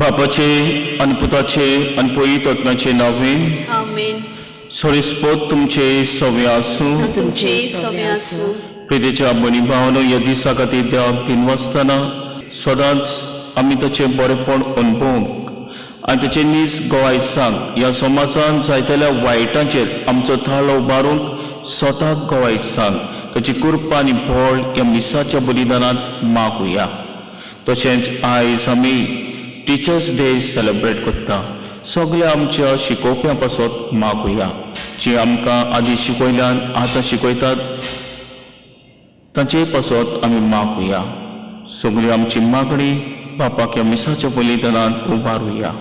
बापाचे आनी पुताचे आनी पवित्र आत्म्याचे नांवेन आमेन. सोरिस्पोत तुमचे सवे आसूं. तुमचे सवे आसूं. प्रितीच्या भयणी भावनो, ह्या दिसा खातीर देवाक दिनवासतना सदांच आमी ताचें बरेपण अणभवंक आनी ताचें नीज गोवाय सांग ह्या समाजान जायतल्या वायटांचेर आमचो थाळो उबारूंक स्वताक गोवाय सांग ताची कृपा आनी बळ ह्या मिसाच्या बलिदानांत मागुया. तशेंच आयज आमी टिचर्स डे सेलेब्रेट करता. सगल्या आमच्या शिकोवप्यां पासत मागुया, जी आमकां आदी शिकयल्यान आतां शिकयतात तांचे पासत आमी मागुया. सगळी आमची मागणी बापाक ह्या मिसाच्या बलिदानांत उबारुया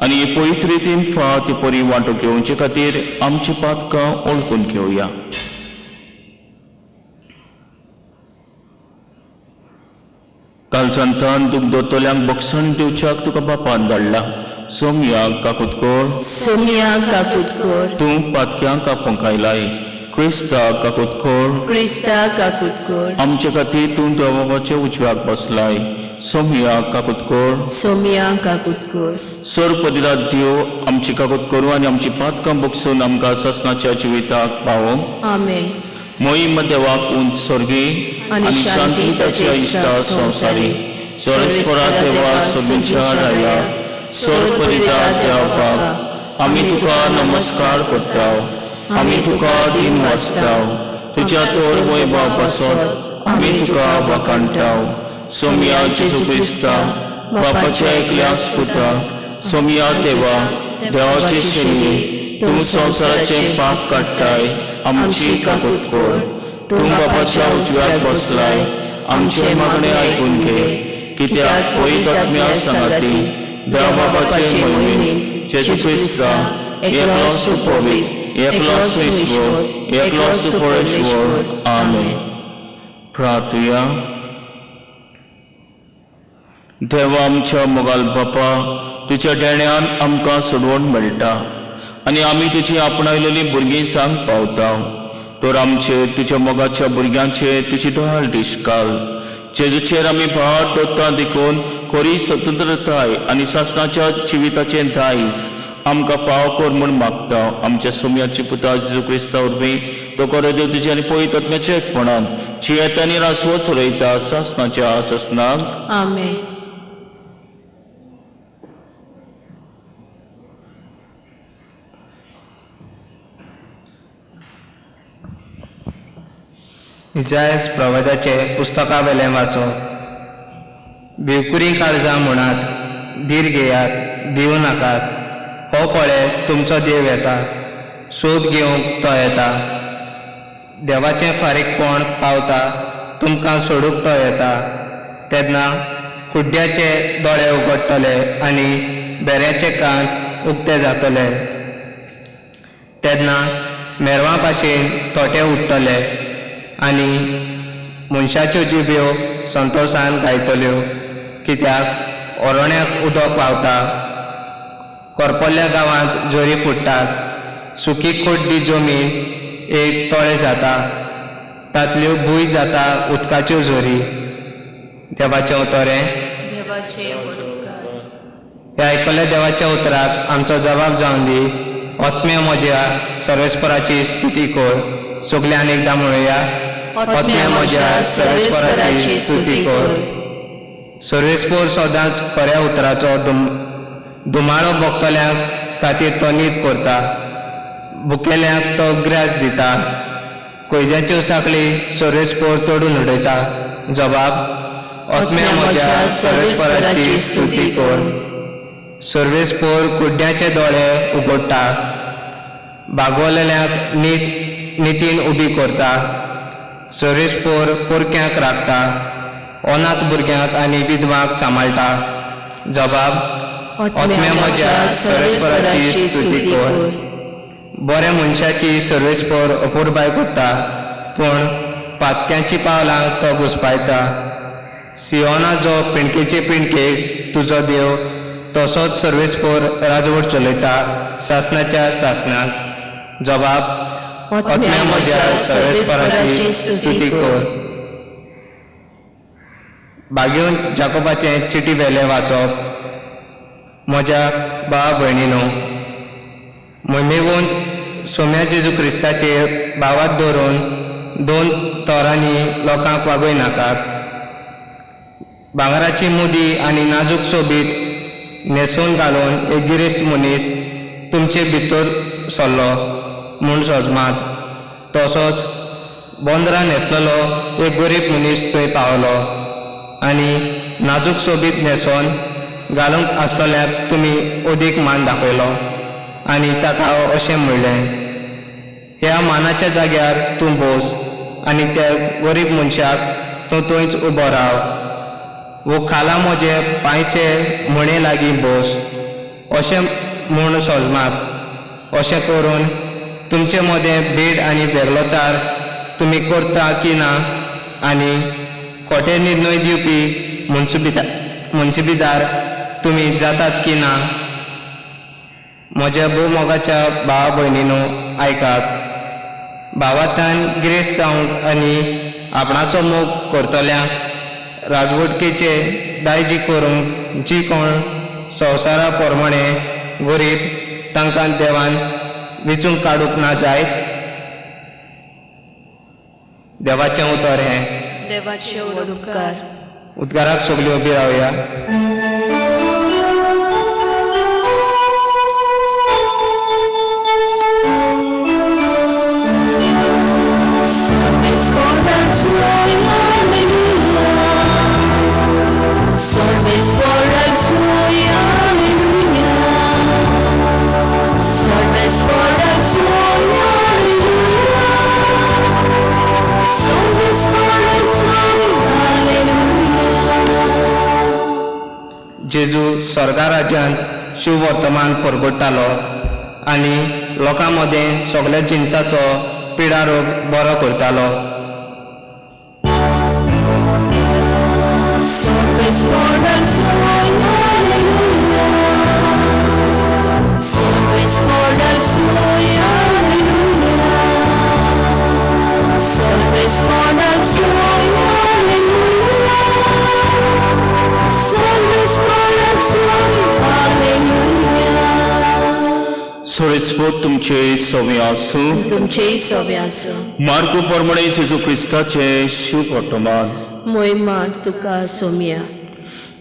आनी हे पवित्र रितीन फाव ते परी वांटो घेवचे खातीर आमची पातकां ओळखून घेवया. कालचांतान दूख दोतोल्यांक बक्षण दिवच्याक तुका बापान धाडला. सोमया काकूत कर. सोमया काकूत कर. तूं पातक्यांक आपोवंक आयलाय. क्रिस्ता काकूत कर. क्रिस्ता काकूत कर. आमचे खातीर तूं देव बाबाच्या उजव्याक बसलाय. सोमया काकूत कर. सोमया काकूत कर. सर पदिरात देव आमची काकूत करूं आनी आमची पातकां बगसून आमकां ससनाच्या जिविताक पावोवंक. आमेन. मोहीम देवाक उंच स्वर्गी आनी शांती ताच्या इश्टा संवसारी. सरस्परा देवा सगळ्यांच्या राया सर परिता देवबाप, आमी तुका नमस्कार करता, आमी तुका दिन वाचता. तुज्या तोर वैभव पासत आमी तुका वाखाणटा. सोमया जेजू क्रिस्ता बापाच्या एकल्या पुता, सोमया देवा देवाचे शेणी, तूं संवसाराचें पाप काडटाय, आमची काकूत कर. तूं बापाच्या उजव्याक बसलाय, आमचे मागणे आयकून घे. कित्याक पवित्र आत्म्या सांगाती देव बाबाचे मोहिमेन जेजू क्रिस्ता एकलो सुपवीत, एकलो ईश्वर, एकलो सुपरेश्वर. आमेन. प्रार्थुया. देवा आमच्या मोगाल बापा, तुज्या देण्यान आमकां सोडवण मेळटा आनी आमी तुजी आपणायलेली भुरगीं सांग पावता. तर आमचे तुज्या मोगाच्या भुरग्यांचे तुजी दोहाल दिशकाल जेजूचेर आमी भार दवरता देखून खरी स्वतंत्रताय आनी सासणाच्या जिविताचें दायज आमकां फाव कर म्हूण मागता. आमच्या सोम्याची पुता जेजू क्रिस्ता वरवीं तो खरो देव तुज्या आनी पवित्र आत्म्याच्या एकपणान जियेता आनी रासवो चलयता सासणाच्या सासणाक. आमेन. इजायस प्रवादाचे पुस्तका वेलें वाचो. भिवकुरी काळजां म्हणात, धीर घेयात, भिवू नाकात. हो पळय तुमचो देव येता, सोद घेवंक तो येता. देवाचें फारीकपण पावता, तुमकां सोडूंक तो येता. तेन्ना कुड्ड्याचे दोळे उगडटले आनी बेऱ्याचे कान उक्ते जातले. तेन्ना मेरवां भाशेन थोटे उडटले आनी मनशाच्यो जिब्यो संतोशान गायतल्यो. कित्याक ओरोण्याक उदक व्हांवता, करपल्ल्या गांवांत जोरी फुट्टात. सुकी कोड्डी जमीन एक तळें जाता, तांतल्यो भूंय जाता उदकाच्यो झरी. देवाचें उतर हें. ह्या आयकल्ल्या देवाच्या उतराक आमचो जबाब जावन दी. आत्म्या म्हज्या सर्वेस्पराची स्तुती कर. सगल्यान एकदां म्हणुया, आत्म्या म्हज्या सर्वेस्पराची स्तुती कर. सर्वेस्पोर सदांच खऱ्या उतराचो धुमाळो भोगतल्यांक खातीर तो नीत करता, भुकेल्यांक तो ग्रास दिता, कैद्यांच्यो साखळी सर्वेस्पोर तोडून उडयता। जबाब, आत्म्या म्हज्या सर्वेस्पराची स्तुती कर। सर्वेस्पोर कुड्ड्याचे दोळे उगडटा, बागवलेल्यांक नितीन उबी करता, सर्वेस्पोर पोरक्यांक राखता, अनाथ भुरग्यांक आनी विधवांक सांबाळटा। जबाब, आत्म्या म्हज्या सर्वेस्पराची स्तुती कर। बऱ्या मनशाची सर्वेस्पोर अपुरबाय करता, पूण पातक्यांची पावलां तो घुसपायता। सियोना जो पिंडकेचे पिंडकेक तुजो देव, तसोच सर्वेस्पोर राजवट चलयता सासनाच्या सासनाक। जबाब, आत्म्या म्हज्या सर्वेस्पराची स्तुती कर। बागेवन जाकोबाचें चिटी वेलें वाचप। म्हज्या भाव भयणीनो, मोहिमेवंत सोम्या जेजू क्रिस्ताचेर भावात दवरून दोन तोरांनी लोकांक वागय नाकात। भांगराची मुदी आनी नाजूक सोबीत न्हेसोवन घालून एक गिरेस्त मनीस तुमचे भितर सरलो म्हूण सजमात, तसोच बोंदरा न्हेसलेलो एक गरीब मनीस थंय पावलो आनी नाजूक सोबीत न्हेसोवन घालूंक आसलेल्याक तुमी अदीक मान दाखयलो आनी ताका अशें म्हणलें, ह्या मानाच्या जाग्यार तूं बस आनी त्या गरीब मनशाक तूं थंयच उबो राव, वो खाला म्हजे पांयचे म्हणे लागीं बस अशें म्हूण सजमात। अशें करून तुमचे मदें भेट आनी वेगळोचार तुमी करता की ना आनी खोटे निर्णय दिवपी मुन्सिबिदार तुमी जातात की ना। म्हज्या भोव मोगाच्या भावा भयणीनो आयकात, भावांतल्यान गिरेस्त जावंक आनी आपणाचो मोग करतल्यांक राजवटकेचे दायजी करूंक जी कोण संवसारा प्रमाणे गरीब तांकां देवान विचूंक काडूंक ना जायत। देवाचें उतर हें। देवाचे उपकार। उद्गाराक सगळीं उबी रावया। जेजू स्वर्गा राज्यांत शिववर्तमान परगट्टालो आनी लोकां मदें सगल्या जिनसाचो पिडा रोग बरो करतालो। सर्वेस्पोर तुमचे सवे आसूं, तुमचेय सवे आसूं। मार्गो प्रमाणे जेजू क्रिस्ताचे शुभवर्तमान। मोहिमा तुका सोम्या।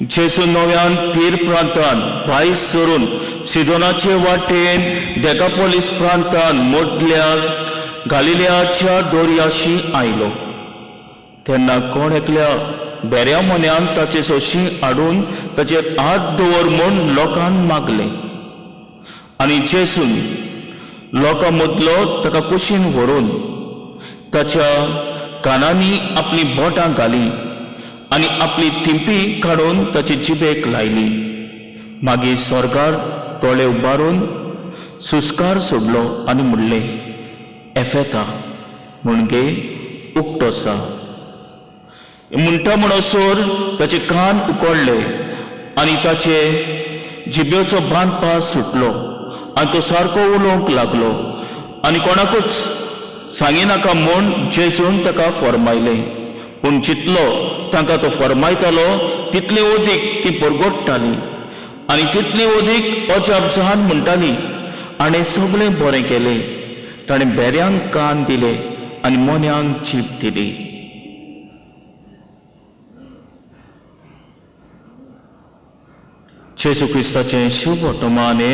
जेजू नव्यान तीर प्रांतान भायर सरून सिदोनाचे वाटेन डेकापोलीस प्रांतान मोडल्या गालिलियाच्या दोर्याशी आयलो। तेन्ना कोण एकल्या बेऱ्या मोन्यान ताचे सोशी हाडून ताचेर हात दवर म्हूण लोकांक मागलें आनी जेजून लोकां मदलो ताका कुशीन व्हरून ताच्या कानांनी आपली बोटां घाली आनी आपली थिंपी काडून ताचे जिबेक लायली। मागीर स्वर्गार दोळे उबारून सुस्कार सोडलो आनी म्हणलें, एफेता, म्हणजे उक्तो जा। म्हणटा म्हणसर ताचे कान उकडले आनी ताचे जिबेचो बांदपास सुटलो आनी तो सारको उलोवंक लागलो आनी कोणाकूच सांगिनाका म्हूण जेजून ताका फॉर्मायलें। पूण जितलो तांकां तो फॉर्मायतालो तितले अदीक ती परगट्टाली आनी तितले अदीक अजाप जावन म्हणटाली, आनी सगळें बरें केलें, ताणें बेऱ्यांक कान दिले आनी मोन्यांक जीब दिली। जेजू क्रिस्ताचें शुभ वर्तमाने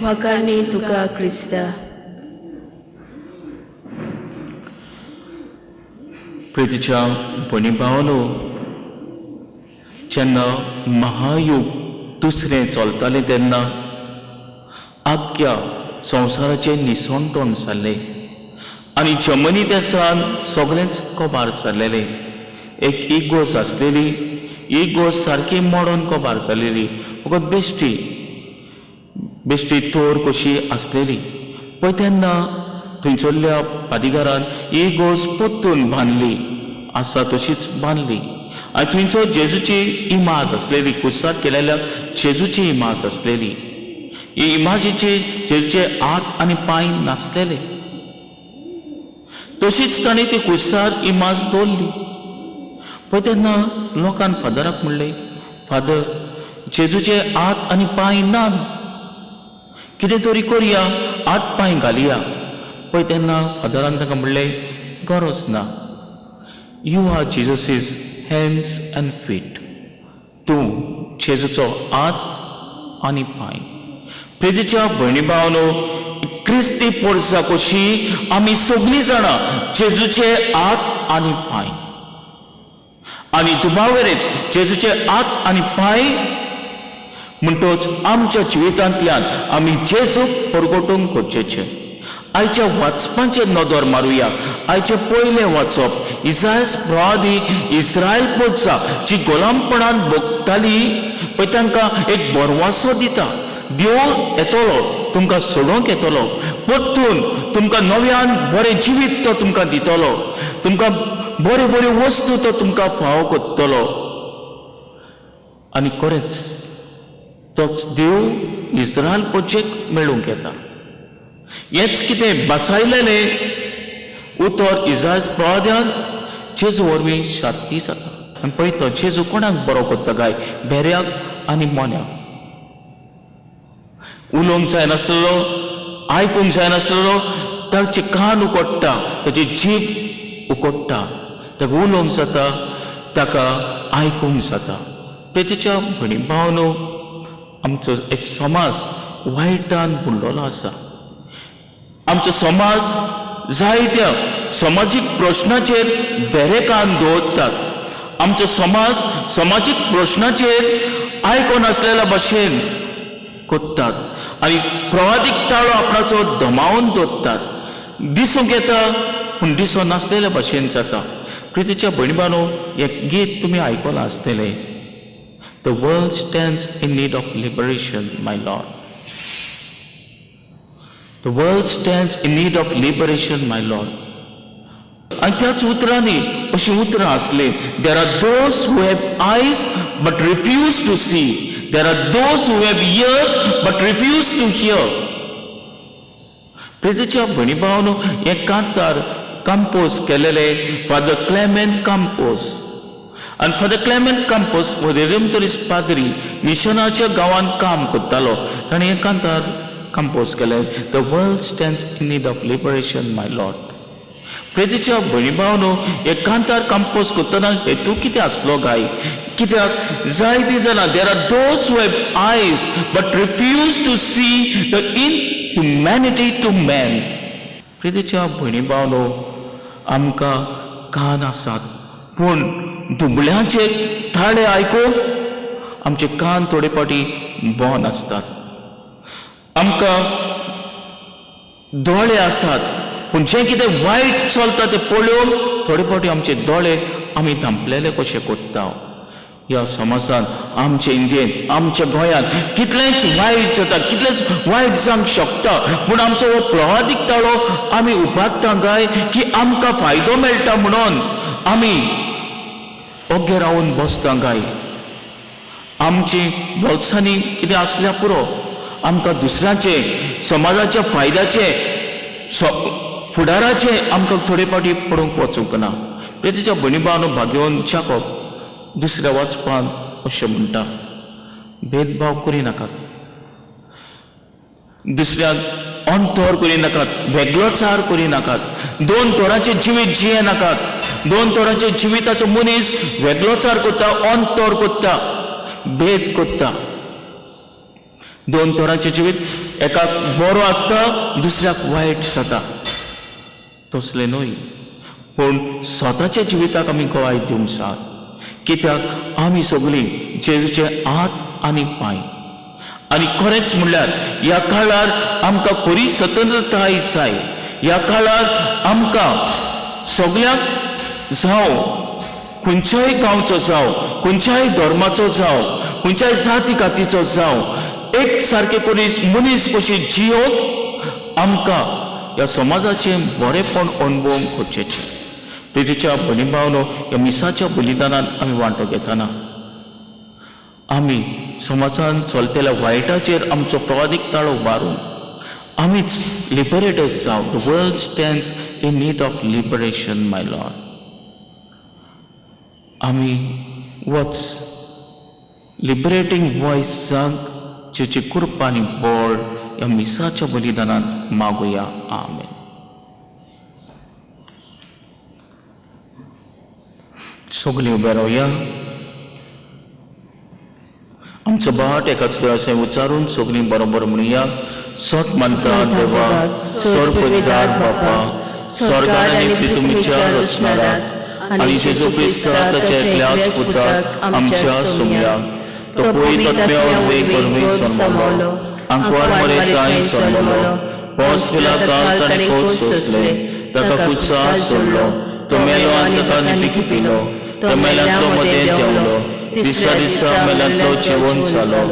वाखाणी तुका क्रिस्ता. प्रितीच्या भयणी भावानो, जेन्ना महायुग दुसरें चलतालें तेन्ना आख्ख्या संवसाराचें निसणटण जाल्लें आनी जर्मनी देसान सगळेंच कबार जाल्लेलें. एक इगोर्ज आसलेली, इगोर्ज सारकी मोडोन कबार जालेली, फकत बेश्टी बेश्टी तोर कशी आसलेली. पळय तेन्ना थंयसरल्या पादिगारान इगोर्ज परतून बांदली, आसा तशीच बांदली आनी थंयचो जेजूची इमाज आसलेली, कुसार केलेल्या जेजूची इमाज आसलेली. ही इमाजीचे जेजूचे हात आनी पांय नासलेले, तशीच ताणें ती कुसार इमाज दवरली. पळय तेन्ना लोकान फादराक म्हणलें, फादर, जेजूचे हात आनी पांय ना, कितें तरी करुया, हात पांय घालया. पळय तेन्ना फादरान तांकां म्हणलें, गरज ना, you are Jesus's hands and feet, तूं जेजूचो हात आनी पांय. प्रितीच्या भयणी भावनो, क्रिस्ती पोरसा कशी आमी सगळीं जाणां जेजूचे हात आनी पांय, आनी दुबावेरेत जेजूचे हात आनी पांय म्हणटोच आमच्या जिवितांतल्यान आमी जेजूक परगटूंक गरजेचें. आयच्या वाचपाचेर नदर मारुया. आयचें पयलें वाचप इजायस प्रवादी इस्रायल पोरसा जी गोलामपणान भोगताली पळय तांकां एक बरवासो दिता, देव येतलो, तुमकां सोडोवंक येतलो, परतून तुमकां नव्यान बरें जिवीत तो तुमकां दितलो, तुमकां बऱ्यो बऱ्यो वस्तू तो तुमकां फावो करतलो. आनी खरेंच तोच देव इस्रायल पोचेक मेळूंक येता. हेंच कितें बसायलेलें उतर इजायस प्रवाद्यान जेजू वरवीं शांती जाता. आनी पळय तो जेजू कोणाक बरो करता काय? भेऱ्याक आनी मोन्याक. उलोवंक जायनासलेलो, आयकूंक जायनासलेलो, ताचे कान उकोडटा, ताची जीब उकोडटा, ताका उलोवंक जाता, ताका आयकूंक जाता. प्रितीच्या भयणी भावनो, आमचो एक समाज वायटान बुडलेलो आसा. आमचो समाज जायत्या समाजीक प्रश्नाचेर बेरेकान दवरतात. आमचो समाज समाजीक प्रश्नाचेर आयकोन आसलेल्या भशेन करतात आनी प्रवादीक ताळो आपणाचो दमावन दवरतात. दिसूंक येता पूण दिसो नासलेल्या भशेन जाता. प्रितीच्या भयणी भावांनो, हें गीत तुमी आयकलां आसतलें, The world stands in need of liberation, my Lord. The world stands in need of liberation, my Lord. आनी त्याच उतरांनी अशीं उतरां आसलीं, there are those who have eyes but refuse to see, there are those who have ears but refuse to hear. प्रितीच्या भयणी भावांनो, हें कांतार कंपोज केलेले फादर क्लेमेंट काम्पोस. आनी फादर क्लेमेंट काम्पोस हो रेदेंतोरिस्त पाद्री मिशनाच्या गांवांत काम करतालो. ताणें हें कांतार कंपोज केलें, the world stands in need of liberation, my Lord. प्रितीच्या भयणी भावांनो, हे कांतार कंपोज करतना हेतू कितें आसलो काय? कित्याक जायतीं जाणां, there are those who have eyes but refuse to see the inhumanity to man. प्रितीच्या भयणी भावांनो, आमकां कान आसात पूण दुबळ्यांचे ताळे आयकूंक आमचे कान थोडे फावटी बंद आसतात. आमकां दोळे आसात पूण जें कितें वायट चलता तें पळोवन थोडे फावटी आमचे दोळे आमी धांपलेले कशे करता. ह्या समाजान, आमचे इंडियेन, आमच्या गोंयांत कितलेंच वायट जाता, कितलेंच वायट जावंक शकता, पूण आमचो हो प्रवादीक ताळो आमी उबारता काय की आमकां फायदो मेळटा म्हणून आमी ओग्गे रावन बसता काय? आमची बोल्सांनी कितें आसल्यार पुरो, आमकां दुसऱ्याचे समाजाच्या फायद्याचे फुडाराचे आमकां थोडे फावटी पडूंक वचूंक ना. प्रितीच्या भयणी भावांनो, भाग्यवंत जाकोब दुसऱ्या वाचपान अशें म्हणटा, भेदभाव करिनाकात, दुसऱ्याक अंतर करिनाकात, वेगळोचार करिनाकात, दोन तरांचें जिवीत जिये नाकात. दोन तरांचे जिविताचो मनीस वेगळोचार करता, अंतर करता, भेद करता. दोन तरांचें जिवीत, एकाक बरो आसता, दुसऱ्याक वायट जाता, तसलें न्हय. पूण स्वताच्या जिविताक आमी गवाय दिवंक जाय, कित्याक आमी सगळीं जेजूचे हात आनी पांय. आनी खरेंच म्हणल्यार ह्या काळार आमकां खरी स्वतंत्रताय जाय. ह्या काळार आमकां सगळ्यांक जावं, खंयच्याय गांवचो जावं, खंयच्याय धर्माचो जावं, खंयच्याय जाती कातीचो जावं, एक सारके कोणी मनीस कशी जियोवंक आमकां ह्या समाजाचें बरेंपण अणभवूंक गरजेचें. प्रितीच्या भयणी भावनो, ह्या मिसाच्या बलिदानान आमी वांटो घेतना आमी समाजान चलतल्या वायटाचेर आमचो प्रवादीक ताळो उबारून आमीच लिबरेटर्स जावं. The world stands in need of liberation, my Lord. आमी वच लिबरेटींग वॉयस जावंक जेची कृपा आनी बळ ह्या मिसाच्या बलिदानान मागुया. आमेन. सगळीं उबे रावया. आमचो बाट एकाच देवाचें उच्चारून सगळीं बरोबर म्हणुया. सत मानता देवा, सर्वपरिदार बापा, स्वर्गार आनी पृथ्वीच्या रचणाराक, आनी जेजू क्रिस्ता ताच्या एकल्याच पुताक आमच्या सोमयाक, तो पवित्र आत्म्या वरवीं जल्मलो, आंकवार मरे तांय जल्मलो, पोस पिलाताक ताणें खोस सोंसले, ताका कुसार सोडलो, तो मेलो आनी ताका निपिकी पिलो, तो मेल्यांतलो मदें देंवलो, तिसऱ्या दिसा मेल्यांतलो जिवन जालो,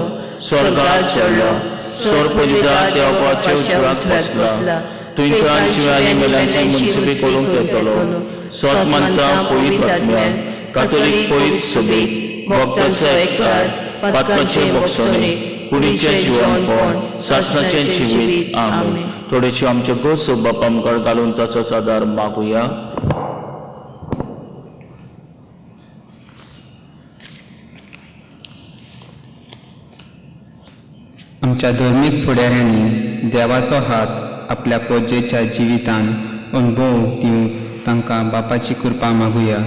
स्वर्गार चडलो, सर्वपरिदार देवाच्या उजव्याक बसला, तुंयकान जिव्यांनी मेल्यांची मुन्सिपी करूंक येतलो. सत मानता पवित्र आत्म्याक, कातोलीक पवित्र सभेक, भक्तांचो एकठार, पातकाचें भोगसणें, कुडीचें जिवनपण, सासणाचें जिवीत. आमेन. थोडेशें आमच्यो गरजो बापा मुखार घालून ताचोच आदार मागुया. आमच्या धर्मीक फुडाऱ्यांनी देवाचो हात आपल्या पोजेच्या जिवितान अणभव दिवंक तांकां बापाची कृपा मागुया.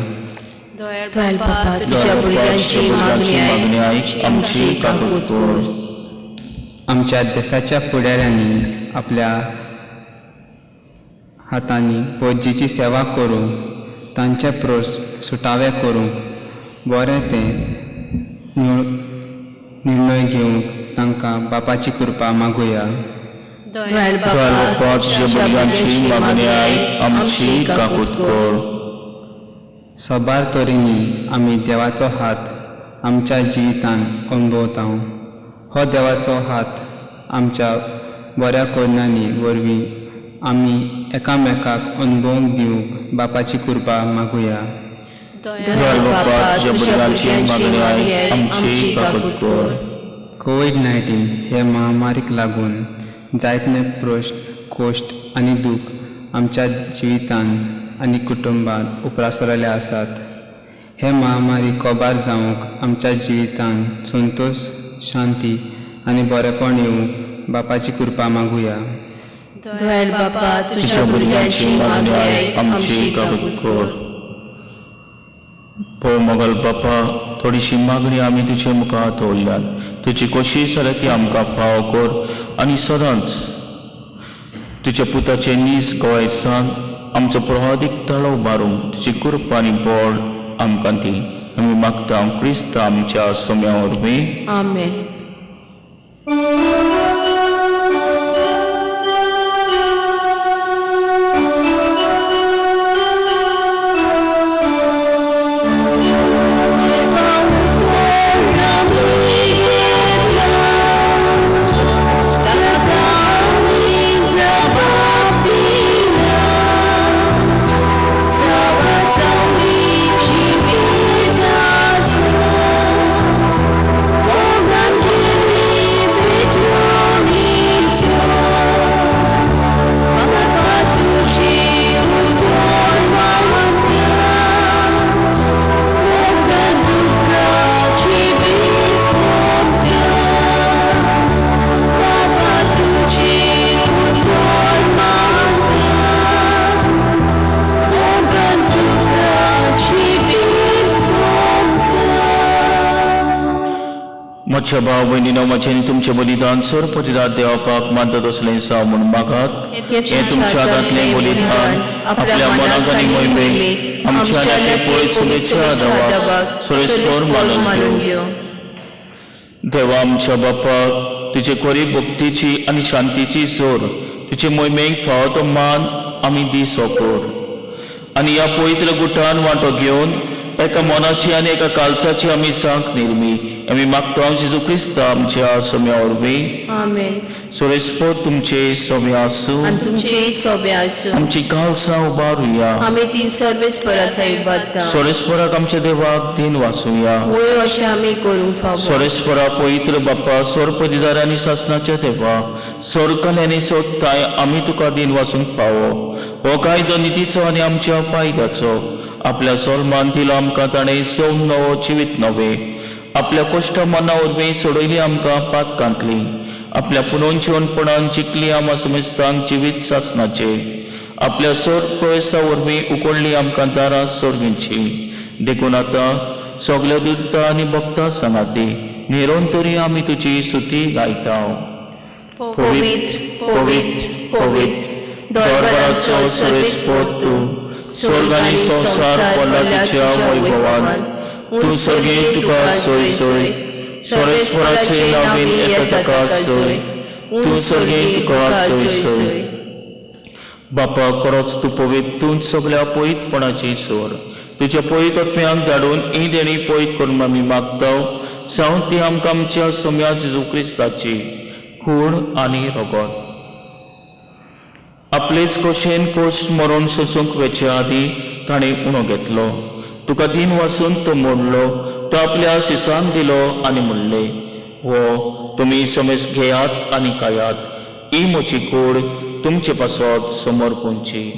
दयाळ बापा, तुज्या भुरग्यांची मागणी आयक, आमची काकूत कर. आमच्या देशाच्या फुडाऱ्यांनी आपल्या हातांनी पोजेची सेवा करूंक, तांचे प्रस्न सुटावे करूंक बरें तें निर्णय घेवंक तांकां बापाची कृपा मागुया. दयाळ दयाळ बापा, बापा, तुज्या भुरग्यांची मागणी आयक, आमची काकूत कर. सबार तरेनी आमी देवाचो हात आमच्या जिवितान अणभवता. हो देवाचो हात आमच्या बऱ्या करण्यांनी वरवीं आमी एकामेकाक अणभवूंक दिवंक बापाची कृपा मागुया. दयाळ बापा, तुज्या भुरग्यांची मागणी आयक, आमची काकूत कर. कोवीड-19 हे महामारीक लागून जायते प्रश्न, कश्ट आनी दूख आमच्या जिवितान आनी कुटुंबांत उप्रासलेले आसात. हे महामारी कबार जावंक आमच्या जिवितान संतोश, शांती आनी बरेपण येवंक बापाची कृपा मागुया. दयाळ बापा, तुज्या भुरग्यांची मागणी आयक, आमची काकूत कर. पो मोगल बापा, थोडीशी मागणी आमी तुजे मुखार दवरल्यात. तुजी कोशीश जाल्यार ती आमकां फावो कर आनी सदांच तुज्या पुताचे नीस गोंयसान आमचो प्रवादीक ताळो उबारूंक तुजी कृपा आनी बळ आमकां दी. आमी मागता क्रिस्त आमच्या सोम्या वरवीं. आमेन. आमच्या भाव भयणीनो म्हजें आनी तुमचें बलिदान सरपतिदार देवापाक मानता तसलें जावं म्हूण मागात. हें तुमच्या हातांतलें बलिदान आपल्या मनाक आनी मोहिमेक आमच्या आनी पळय शुभेच्छा देवाक सुरेस्पर मानून घेवं. देवा आमच्या बापाक तुजे कोरी भक्तीची आनी शांतीची जोर तुजे मोहिमेक फावो तो मान आमी दी सोकोर आनी ह्या पवित्र गुटान वांटो घेवन एका मनाची आनी एका कालसाची आमी सांक निर्मी आमी मागता जेजू क्रिस्त आमच्या सोम्या वरवीं. आमेन. सोरेस्पोत तुमचे सोम्या आसूं आनी तुमचेय सोबे आसूं. आमची कालसां उबारुया. आमी ती सर्वेस्परा थंय बांदता. सोरेस्पराक आमच्या देवाक दिन वाचुया. वय अशें आमी करूंक फावो. सोरेस्परा पवित्र बाप्पा सोरपदिदार आनी सासणाच्या देवा सोरकल्यानी सोदताय आमी तुका दिन वाचूंक फावो. हो कायदो नितीचो आनी आमच्या फायद्याचो आपल्या सोलमान दिलो आमकां ताणें सोम नवो जिवीत नवें आपल्या कश्ट मना वरवीं सोडयली आमकां पातकांतली आपल्या पुनोजिवनपणान जिखली आमा समेस्तांक जिवीत सासणाचें आपल्या सोर प्रवेसा वरवीं उकडली आमकां दारां सोर्गींची. देखून आतां सगल्या दुत्ता आनी भक्ता सांगाती निरोन तरी आमी तुजी सुती गायता. पवित्र पवित्र पवित्र दरबाराचो सर्वेस्पोत तूं स्वर्ग आनी संवसार पडला तुज्या वैभवान. तूं सर्गे तुका सोय सोय सर्वेस्पराचे नांवेन येता ताका सोय. तूं सर्गे तुका सोय सोय. बापा खरोच तूं पवित्र तूं सगल्या पवित्रपणाची सोर तुज्या पवित्र आत्म्यांक धाडून ही देणी पवित्र करून आमी मागता जावं ती आमकां आमच्या सोम्या जेजू क्रिस्ताची कूड आनी रगत. आपलेच कशेन कोश मरोण सोसूंक वेचे आदीं ताणें उणो घेतलो तुका दिन वासून तो मोडलो तो आपल्या शिसांक दिलो आनी म्हणलें हो तुमी समेस घेयात आनी खायात ही म्हजी कूड तुमचे पासत समर्पूंची.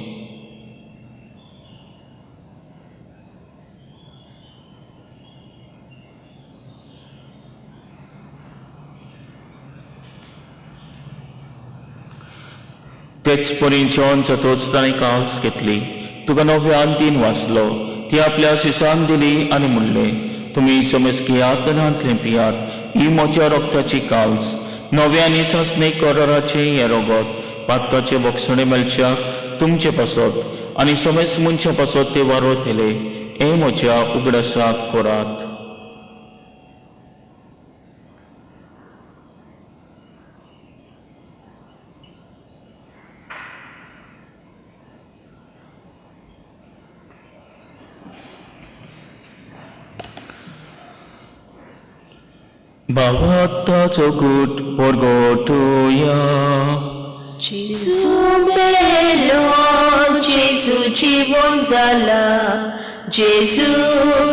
तेच परी जेवण जातोच ताणें काल्स घेतली तुका नव्यान दिन वाचलो ती आपल्या शिसान दिली आनी म्हणलें तुमी समेस घेयात आनी हांतलें पियात ही म्हज्या रक्ताची काल्स नव्या आनी सासणे कराराचें हें रगत पातकाचे बक्षणे मेळच्याक तुमचे पासत आनी समेस मनशां पासत ते वारोतले हें म्हज्या उगडासाक करात. भावार्थाचो गूट परगटुया. जेजू मेलो जेजू जिवन जाला जेजू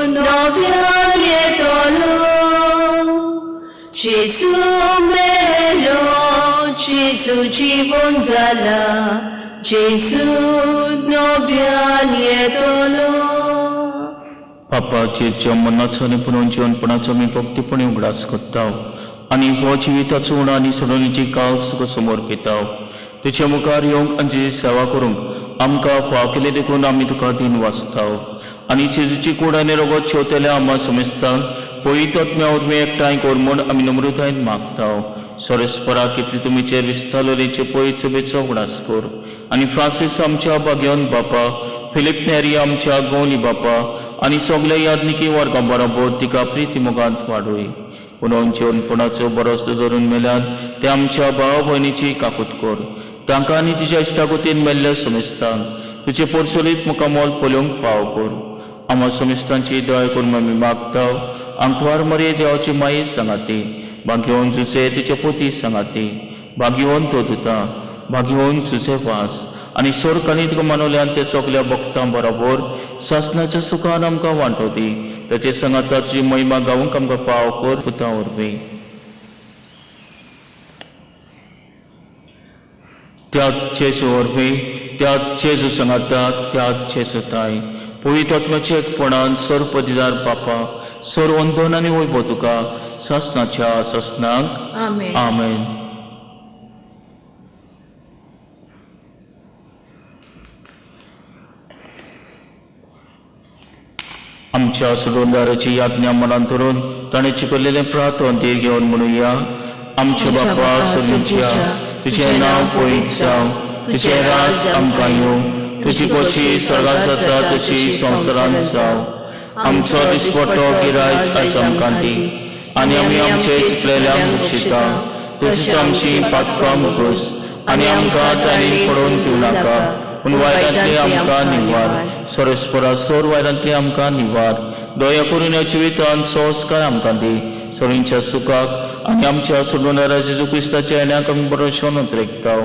नव्यान येतलो. जेजू मेलो जेजू जिवन जाला जेजू नव्यान येतलो. बापाच्या मनाचो आनी पुनर्जिवनपणाचो आमी भक्तीपणी उगडास करता आनी हो जिविताचो उणो आनी सोडवणीची काल्स तुका समर्पिता. तुज्या मुखार येवंक आनी तुजी सेवा करूंक आमकां फाव केली देखून आमी तुका दिन वाचता आनी जेजूची कूड आनी रगत शेवतेल्या आमा समेस्तांक पवित्र आत्म्या वरवीं एकठांय कर म्हूण आमी नम्रतायेन मागता. सोरेस्परा कितली तुमीचेर विस्तालोरीचे पवित्र शुभेचो उगडास कर आनी फ्रांसीस आमच्या भाग्यवन बापा फिलीप नेरी आमच्या गोवली बापा आनी सगल्या याज्ञिकी वर्गां बरोबर तिका प्रिती मोगांत वाडय. पुनोवन जेवणपणाचो बरोसो धरून मेल्यान ते आमच्या भाव भयणीची काकूत कर तांकां आनी तिच्या इश्टागतीन मेल्ल्या समेस्तांक तुजे पोरसोलीत मुखामोल पळोवंक फाव कर. आमा समेस्तांची दया करून आमी मागता. आंकवार मरे देवाची माई सांगाती भाग्यवन जुजे तिचे पोती सांगाती भाग्यवन तो दुता भाग्यवन जुजे वास आनी सोरकांनी तुका मानवल्यान ते सगल्या भक्तां बरोबर सासणाच्या सुखान आमकां वांटो दी. ताचे सांगाताची महिमा गावंक आमकां फाव कर पुता वरवीं. त्याच जेजू वरवीं त्याच जेजू सांगाता त्याच जेजू ताय पवित्र आत्म्याच्या एकपणान सर्वपदिदार बापा सर्व वंदन आनी वैभव तुका सासणाच्या सासणाक. आमेन. आमेन. आमच्या सुडोंदाराची याज्ञा मनान धरून ताणें चिकलेलें प्रार्थन धीर घेवन म्हणुया. आमच्या बापा सोदीच्या, तुजें नांव पवित्र जावं, तुजें राज आमकां येवं, तुजी खोशी स्वर्गात जाता तशी संवसारांत जावं. आमचो दिसपट्टो गिरायक आयज आमकां दी आनी आमी आमचे चुकलेल्यांक बक्षिता तशीच आमची पातकां मुकोस आनी आमकां तांणी पडोवन दिवं नाका, पूण वायटांतली आमकां निवार. सोरेस्परा सोर वायटांतली आमकां निवार. दया करून ह्या जिवितांत संस्कार आमकां दी, सोरींच्या सुखाक आनी आमच्या सोडणारा जेजू क्रिस्ताच्या येण्याक आमी बरो उतरेकता.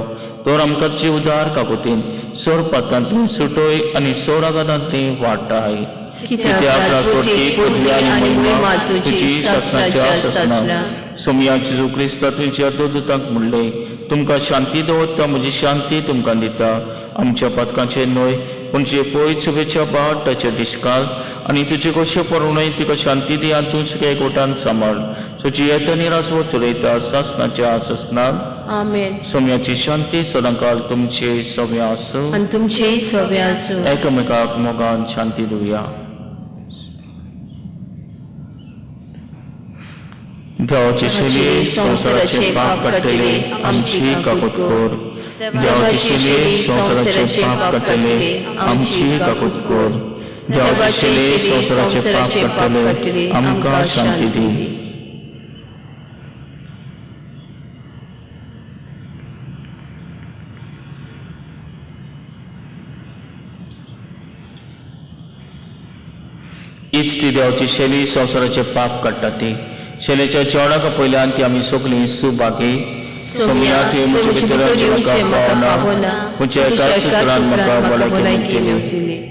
तर आमकां तुजी उदार काकुतीन सोर पातकांतली सुटय आनी सोर आघातांतली वाटाय. कित्याक राजवटी पदवी आनी महिमा तुजी सासणाच्या सासणा. सोमया जेजू क्रिस्ता तुमच्या दूतांक म्हणलें, तुमकां शांती दवरता, म्हजी शांती तुमकां दिता. आमच्या पातकांचेर न्हय पूण जे पळय शुभेच्छा बाट ताचे डिशकाल आनी तुजे कशें पळोवनय तिका शांती दी आनी तूं सगळे एकवटान सांबाळ. तुजी येता आनी राजवट चलयता सासणाच्या सासणाक. आमेन. सोम्याची शांती सदांकाल तुमचे सव्या आसूं आनी तुमचेय सवे आसूं. एकामेकाक मोगान शांती दिवया. देवाची शेली संवसाराचे पाप काडटले आमची काकूत कर. देवाची शेली संवसाराचे पाप काडटले आमची काकूत कर. देवाची शेली संवसाराचे पाप काडटले आमकां शांती दी. हीच ती देवाची शैली संवसाराचे पाप काडटा ती शेलेच्या जेवणाक पयल्यान ती आमी सगळीं सुभागी. सोमया तुवें म्हजे भितर येवचें म्हाका फावना, पूण एकाच उतरान म्हाका भलायकी मेवतली.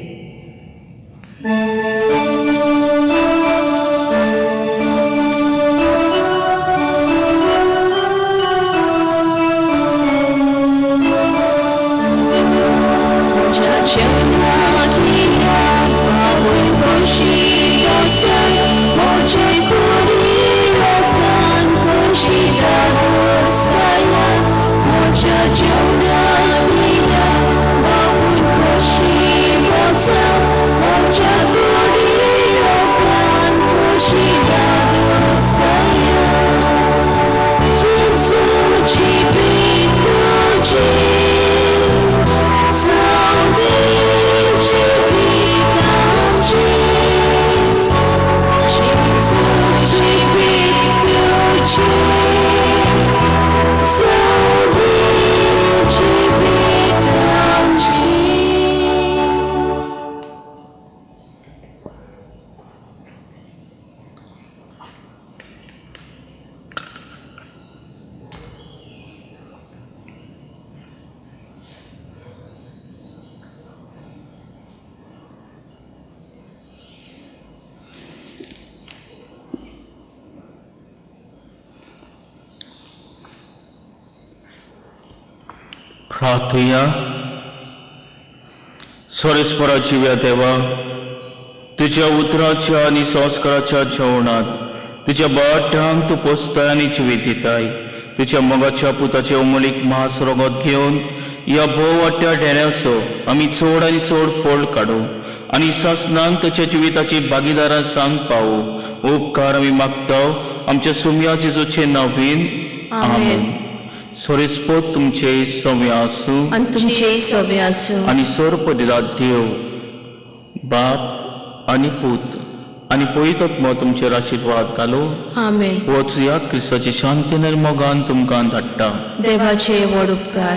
प्रार्थुया. सोरेस्परा जिव्या देवा, तुज्या उतराच्या आनी संस्काराच्या जेवणांत तुज्या बळाटांक तूं पोसताय आनी जिवीत दिताय. तुज्या मोगाच्या पुताचे उमळीक मास रगत घेवन ह्या भोव वाडट्या ढेऱ्याचो आमी चड आनी चड फोड काडू आनी सासणांक ताच्या जिविताची भागीदारां सांग पावू. उपकार आमी मागता आमच्या सुमया जेजूचे नांवीन. आमेन. सोरेस्पोत तुमचे सवे आसूं आनी तुमचेय सवे आसूं. आनी सोर पडिला देव बाप आनी पूत आनी पवित्र तुमचेर आशिर्वाद घालू. आमेन. वचयात क्रिस्ताची शांतीन आनी मोगान तुमकां धाडटा. देवाचे व्हड उपकार.